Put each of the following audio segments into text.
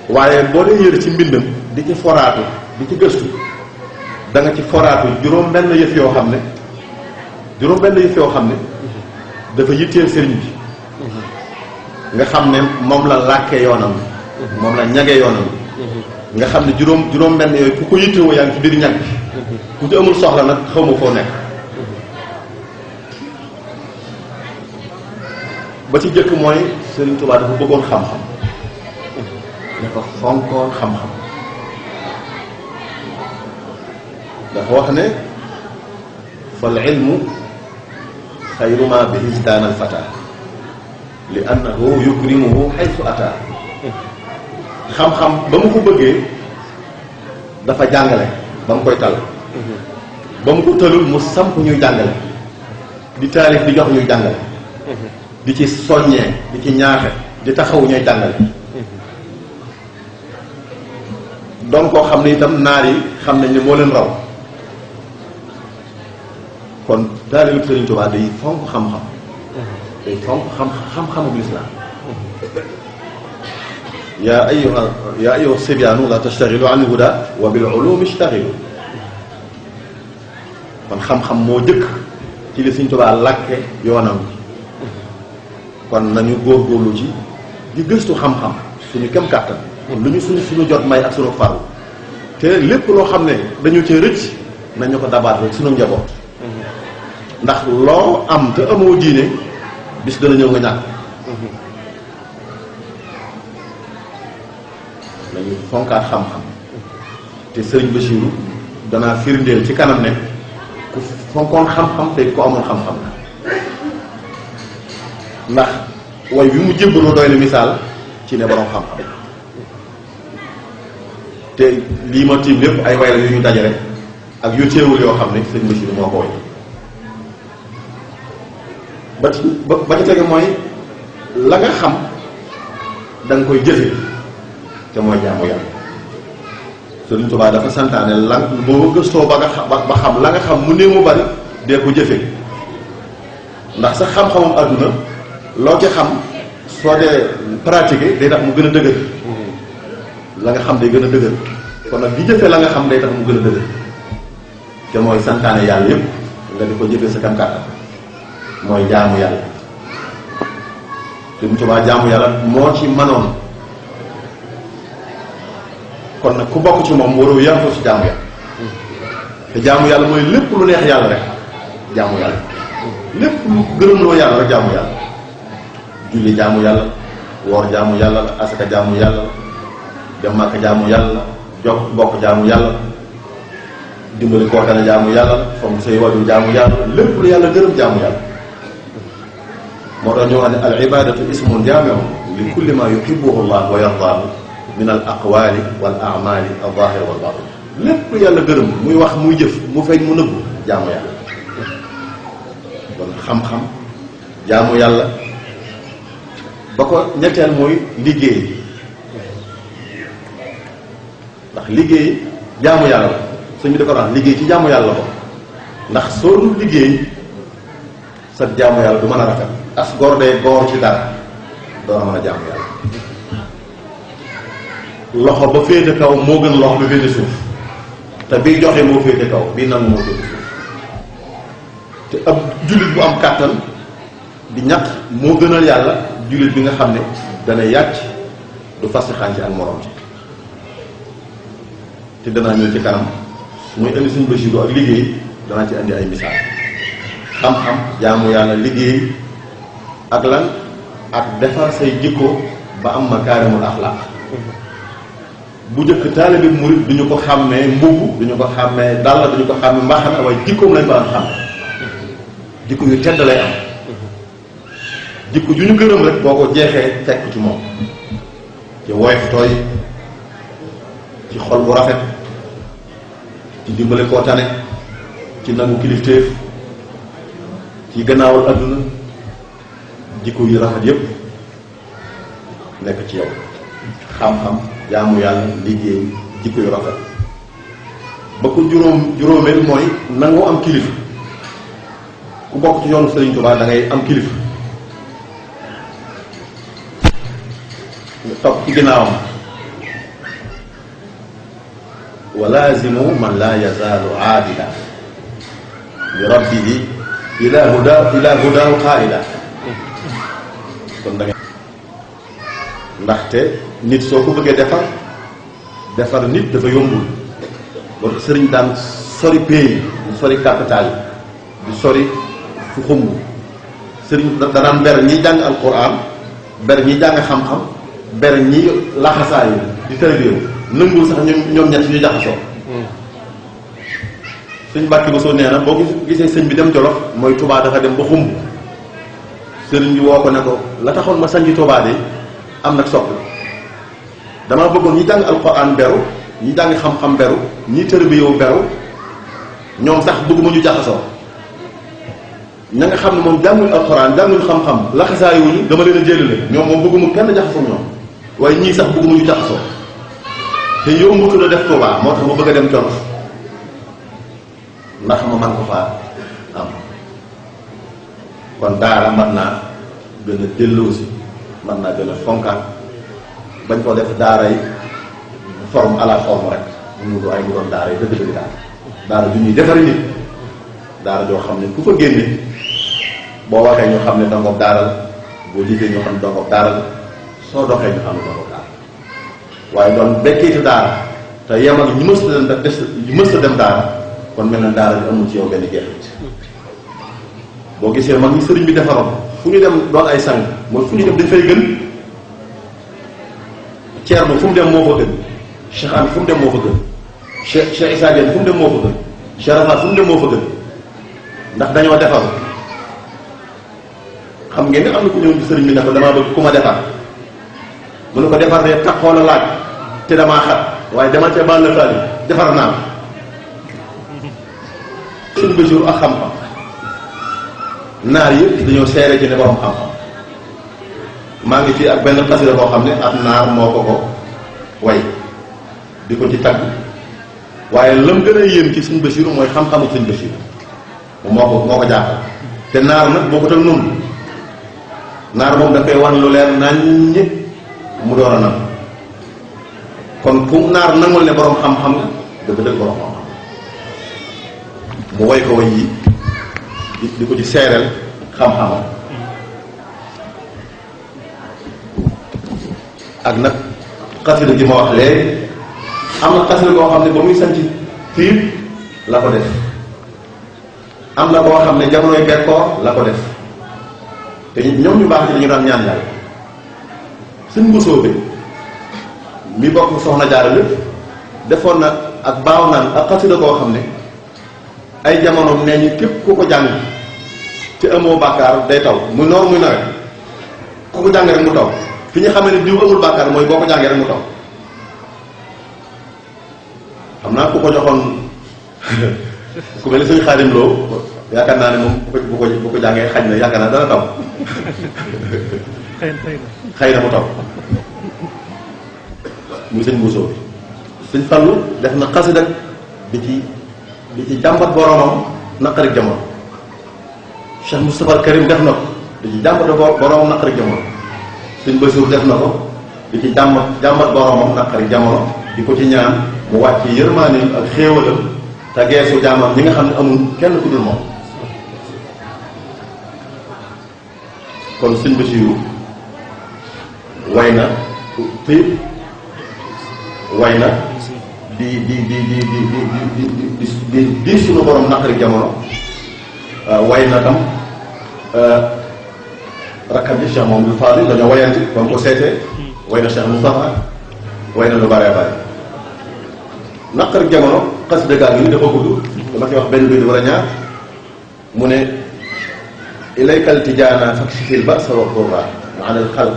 waaye boo dee yër ci mbindam di ci foraatu di ci gëstu da nga ci foraatu juróom benn yëf yoo xam ne dafa yitteel sëriñ bi nga xam ne moom la làkkee yoonam moom la ñagee yoonam nga xam ne juróom benn yooyu ku ko yittewoo yaa ngi ci biir ñag bi ku ci amul soxla nag xaw ma foo nekk. ba ci jëkk mooy Sëriñ Tuubaa dafa bëggoon xam-xam dafa fonkoon xam-xam dafa wax ne fal ilmu xayru ma bihi izdaana al fata li annahu yukrimuhu xaytu ata xam-xam ba mu ko bëggee dafa jàngale ba mu koy tal ba mu ko talul mu samp ñuy jàngale di taalif di jox ñuy jàngale di ci soññee di ci ñaaxe di taxaw ñooy jàngale doon koo xam ne itam naar yi xam nañ ne moo leen raw kon taalibu Sëriñ Tuubaa day fonk xam-xam day fonk xam-xamub lislaam yaa ayyuha sibyaanu la tastaxilu an huda wa bil ulumi ishtaxilu kon xam-xam moo jëkk ci li Sëriñ Tuubaa làkke yoonam kon nañu góorgóorlu ci di gëstu xam-xam suñu kem kàttan lu ñu suñu jot may ak suñu farlu te lépp loo xam ne dañu cee rëcc nañu ko dabaat rek suñu njaboot ndax loo am te amoo diine bis dana ñëw nga ñàkk nañu fonkaat xam-xam te sëriñ Basiiru danaa firndeel ci kanam ne ku fonkoon xam-xam te ko amoon xam-xam la ndax way bi mu jébbaloo doy na misaal ci ne borom xam-xam te lii ma tiim lépp ay way la yu ñu dajale ak yu teewul yoo xam ne sëñ Basiiru moo ko way ba ci tege mooy la nga xam da nga koy jëfe te mooy jaamu yàlla Sëriñ Tuubaa dafa santaane la boo gëstoo ba xam la nga xam mu néew mu bari dee ko jëfe ndax sax xam-xamum àdduna loo ci xam soo dee pratiquer day tax mu gën a dëgër la nga xam day gën a dëgër kon nag di jëfe la nga xam day tax mu gën a dëgër te mooy santaane yàlla yépp nga di ko jëfe sa kam kàttan mooy jaamu yàlla Sëriñ Tuubaa jaamu yàlla moo ci manoon kon nag ku bokk ci moom waroo yàqu ci jaamu yàlla te jaamu yàlla mooy lépp lu neex yàlla rek jaamu yàlla lépp lu gërëm loo yàlla rek jaamu yàlla julli jaamu yàlla woor jaamu yàlla la asaka jaamu yàlla la dem Màkka jaamu yàlla la jox bokk jaamu yàlla la dimbali koo tane jaamu yàlla la fonk say wajur jaamu yàlla la lépp lu yàlla gërëm jaamu yàlla moo tax ñu wax ne al ibadatu ismun jaami'un li kulli ma yuhibbuhu Allah wa yardaahu min al aqwali wal a'mali al zahir wal batin lépp lu yàlla gërëm muy wax muy jëf mu feeñ mu nëbbu jaamu yàlla kon xam-xam jaamu yàlla ba ko ñetteel mooy liggéey ndax liggéey jaamu yàlla la sëñ bi da ko wax liggéey ci jaamu yàlla ko ndax soo dul liggéey sa jaamu yàlla du mën a rafet as góor day góor ci dara doo mën a jaamu yàlla loxo ba féete kaw moo gën loxo ba féete suuf te bii joxe moo féete kaw bii nangu moo féete suuf te ab jullit bu am kàttan di ñaq moo gënal yàlla jullit bi nga xam ne dana yàcc du fas xànc ak morom ci te danaa ñëw ci kanam muy indi suñu Basiiru ak liggéey danaa ci indi ay misaal xam-xam jaamu yàlla liggéey ak lan ak defar say jikko ba am makaarimul axlaaq bu njëkk taalibe murit duñu ko xàmmee mbubb duñu ko xàmmee dàll duñu ko xàmmee mbaxana waaye jikkoom lañ ko daan xàmmee jikko yu tedd lay am jikko ju ñu gërëm rek boo ko jeexee fekk ci moom ci woyof tooy ci xol bu rafet ci dimbale koo tane ci nangu kilifteef ci gannaawal adduna jikko yu rafet yépp nekk ci yow xam-xam jaamu yàlla liggéey jikko yu rafet ba ko juróomeel mooy nangoo am kilifa ku bokk ci yoonu Sëriñ Tuubaa da ngay am kilifa nga topp ci ginnaawam wa laazimu man laa yazaalu aabida li rabbihi ila hudaahu qaa'ida. kon da nga ndaxte nit soo ko bëggee defar nit dafa yombul. bon sëriñ daan sori pays di sori capital di sori fu xumb sëriñ danaan ber ñi jàng alquran ber ñi jàng xam-xam ber ñi laxasaayu di tërbiyewu nëngul sax ñoom ñett ñu jaxasoo. sëñ Mbàkke Bousso nee na boo gisee sëñ bi dem Jolof mooy Touba dafa dem ba xumb sëriñ bi woo ko ne ko la taxoon ma sañci Touba de am nag soppi damaa bëggoon ñi jàng alquran beru ñi jàng xam-xam beru ñi tërbiyewu beru ñoom sax bëgguma ñu jaxasoo. ña nga xam ne moom jàngul alxuraan jàngul xam-xam laxasaayuwuñu dama leen a jëlale ñoom moom bëgguma kenn jaxasoo ñoom waaye ñii sax bëgguma ñu jaxasoo te yombutu la def Tuubaa moo tax ma bëgg a dem Jolof ndax ma man ko faa am. kon daara mën naa gën a delloosi mën naa gën a fonkaat bañ koo def daara yi forme à la forme rek mu du ay mu doon daara yi dëgg-dëgg daara du ñuy defari nit daara joo xam ne ku fa génne boo waxee ñu xam ne dongob daara la boo liggéey ñu xam ne dongob daara la soo doxee ñu xam ne dongob daara waaye doon bekkiitu daara te yem ak ñu mës a dem daara kon mel na daara bi amul ci yow benn jeexit. boo gisee mag ñi sëriñ bi defaroon fu ñu dem doon ay sang mooy fu ñu dem dañ fay gën. Thierno fu mu dem moo fa gën Cheikh Anta fu mu dem moo fa gën Cheikh Issa Diène fu mu dem moo fa gën Cheikh Rafa fu mu dem moo fa gën ndax dañoo defaru. xam ngeen ne am na ku ñëw ci sëriñ bi ne ko damaa bëgg ku ma defar mu ne ko defar de taxoo la laaj te damaa xat waaye dama ca bàll faali defar naa suñu bëjur ak xam-xam naar yëpp dañoo seere ci ne borom xam-xam. maa ngi fii ak benn xasida boo xam ne ab naar moo ko way di ko ci tagg waaye lam gën a yéem ci suñu Basiru mooy xam-xamu suñu Basiru moo ko jaaxal te naar nag boo ko tal noonu naar moom dafay wan lu leer nañ ñëpp mu door a nan kon fu naar nangul ne borom xam-xam nga dëgg-dëgg borom xam-xam mu way ko way yi di ko ci seereel xam-xamam ak nag xasida gi ma wax léegi am na xasida boo xam ne ba muy sanc fiir la ko def am na boo xam ne jamonoy bekkoor la ko def te ñoom ñu baax ci dañu daan ñaan yàlla suñ mbusoo bi mi bokk soxna jaara lépp defoon na ak baaw naan ak xasida koo xam ne ay jamonoom nee ñu képp ku ko jàng te amoo bàkkaar day taw muy noor muy nawet ku ko jàng rek mu taw fi ñu xamee ne diw amul bàkkaar mooy boo ko jàngee rek mu taw xam naa ku ko joxoon ku mel ne suñu Xaadim Lo yaakaar naa ne moom bu ko jàngee xañ na yaakaar naa dana taw xëy na mu taw muy sëñ Bousso sëñ Fallu def na xasida di ci jàmbat boromam naqarik jamono Cheikh Moustapha Karim def na ko di ci jàmbat boromam naqarik jamono sëñ Basiru def na ko di ci jàmbat boromam naqarik jamono di ko ci ñaan mu wàcc yërmaaneem ak xéewalam te geesu jaamam ñi nga xam ne amul kenn ku dul moom. kon sëñ Basiru way na fépp way na di suñu borom naqari jamono way na tam rakkam ji Cheikh Mamadou Fadil dañoo wayanti ba mu ko seetee way na Cheikh Moustapha way na lu bare bare naqari jamono xasida gaa ngi dafa gudd dama koy wax benn bi war a ñaar mu ne ilaykal tijaana fakshifil ba'sa wa durra an al xalq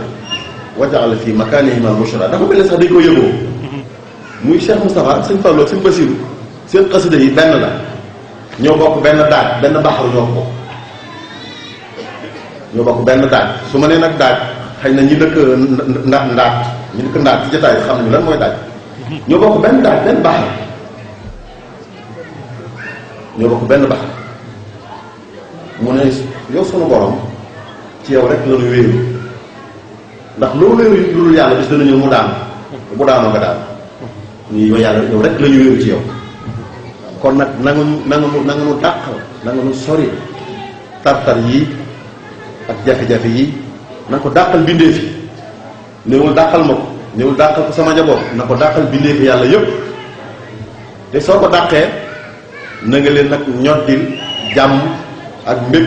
waj'al fi makanihim al bushra dafa mel ne sax dañ ko yëgoo muy Cheikh Moustapha ak sëñ Fallou ak sëñ Basiru seen xasida yi benn la ñoo bokk benn daaj benn baxaru ñoo bokk benn daaj su ma nee nag daaj xëy na ñi dëkk ndaat ci jotaay bi xam nañu lan mooy daaj ñoo bokk benn daaj benn baxar ñoo bokk benn baxar mu ne yow sunu borom ci yow rek la ñu wéeru ndax loo wéeru lu dul yàlla bis dana ñëw mu daanoo nga daal ni yow yàlla yow rek la ñu wéeru ci yow kon nag nanga nu dàqal nanga nu sori tartar yi ak jafe-jafe yi na ko dàqal bindee fi néewul dàqal ma ko néewul dàqal ko sama njaboot na ko dàqal bindee fi yàlla yépp te soo ko dàqee na nga leen nag ñoddil jàmm ak mbég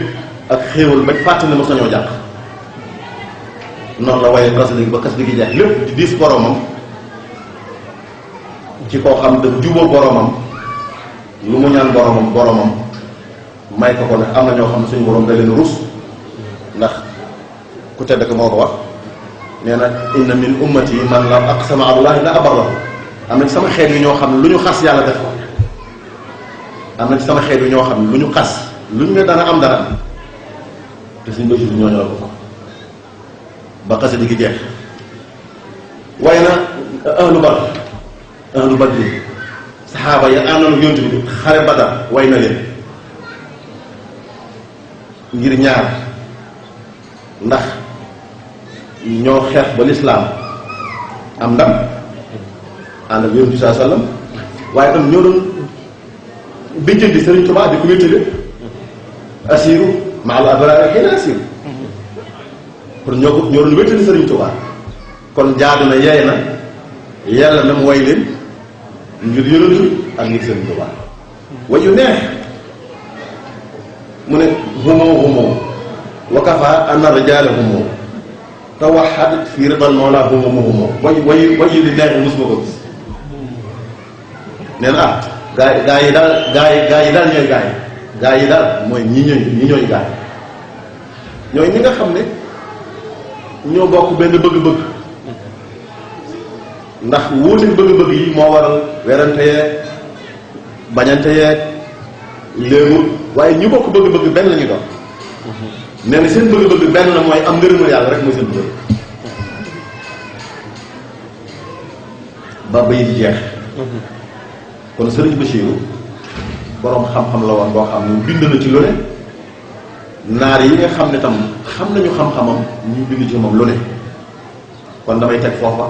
ak xéewal bañ fàtte ne mos nañoo jàq noonu la waaye xasida gi ba xasida gi jeex lépp di diis boromam ci koo xam dafa jubóo boromam lu mu ñaan boromam may ko ne am na ñoo xam ne suñu borom da leen rus ndax ku tedd ko moo ko wax nee na inna min ummati man la aqsama allahi la abarra am na ci sama xeet yi ñoo xam ne lu ñu xas yàlla def am na ci sama xeet yi ñoo xam ne lu ñu xas lu ñu ne dana am dara am te suñ Basiru ñooñu la ko ba xasida gi jeex waaye na ahlu badr saxaaba ya àndoon yonent bi xare Badar way na leen ngir ñaar ndax ñoo xeex ba lislaam am ndam ànd ak yonent bi saa sallam waaye tam ñoo doon bijjandi Sëriñ Tuubaa di ko wéttale asiru ma al abraar xiina asiru pour ñoo doon wéttali Sëriñ Tuubaa kon jaadu na yeey na yàlla na mu way leen ngir yonent ak ngir Sëriñ Tuubaa way yu neex mu ne humoo wa kafa anna rijaala humoo tawaxad fi ridal mawla humoo way yu di neex mosuma ko gis nee na gaa yi daal ñooy gaa yi daal mooy ñi ñooy gaa yi ñooy ñi nga xam ne ñoo bokk benn bëgg-bëgg ndax wuute bëgg-bëgg yi moo waral werante yeeg bañante yeeg léemut waaye ñu bokk bëgg-bëgg benn la ñu doon nee na seen bëgg-bëgg benn la mooy am ngërëmal yàlla rek mooy seen bëgg ba bay di jeex kon Sëriñ Basiru boroom xam-xam la woon boo xam ne bind na ci lu ne naar yi nga xam ne tam xam nañu xam-xamam ñu bind ci moom lu ne kon damay teg foofa